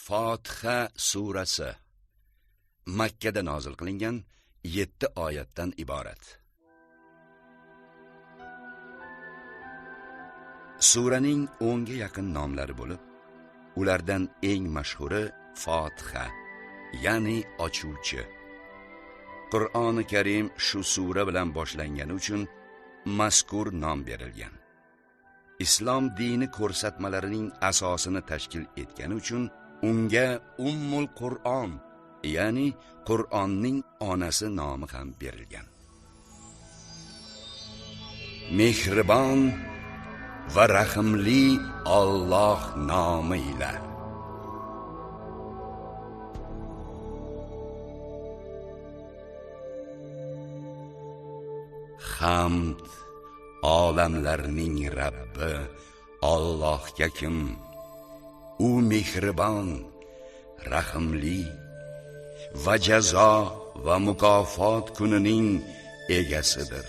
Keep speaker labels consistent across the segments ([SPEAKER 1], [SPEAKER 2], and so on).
[SPEAKER 1] Fotiha surasi Makka da nozil qilingan 7 oyatdan iborat. Suraning 10 ga yaqin nomlari bo'lib, ulardan eng mashhuri Fotiha, ya'ni ochuvchi. Qur'oni Karim shu sura bilan boshlangani uchun mazkur nom berilgan. Islom dini ko'rsatmalarining asosini tashkil etgani uchun unga Ummul Qur'on, ya'ni Qur'onning onasi nomi ham berilgan. Mehribon va rahimli Alloh nomi ila. Hamd olamlarning Rabbi Allohga kim, u mehribon, rahimli va jazo va mukofot kunining egasidir.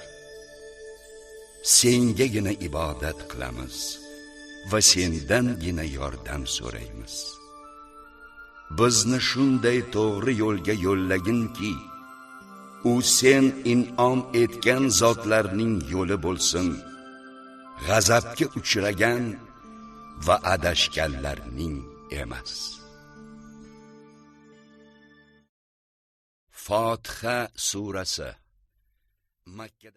[SPEAKER 1] Sengagina ibodat qilamiz va sendangina yordam so'raymiz. Bizni shunday to'g'ri yo'lga yo'llaginki, u sen in'om etgan zotlarning yo'li bo'lsin, g'azabga uchragan va adashganlarning emas. Fotiha surasi Makkada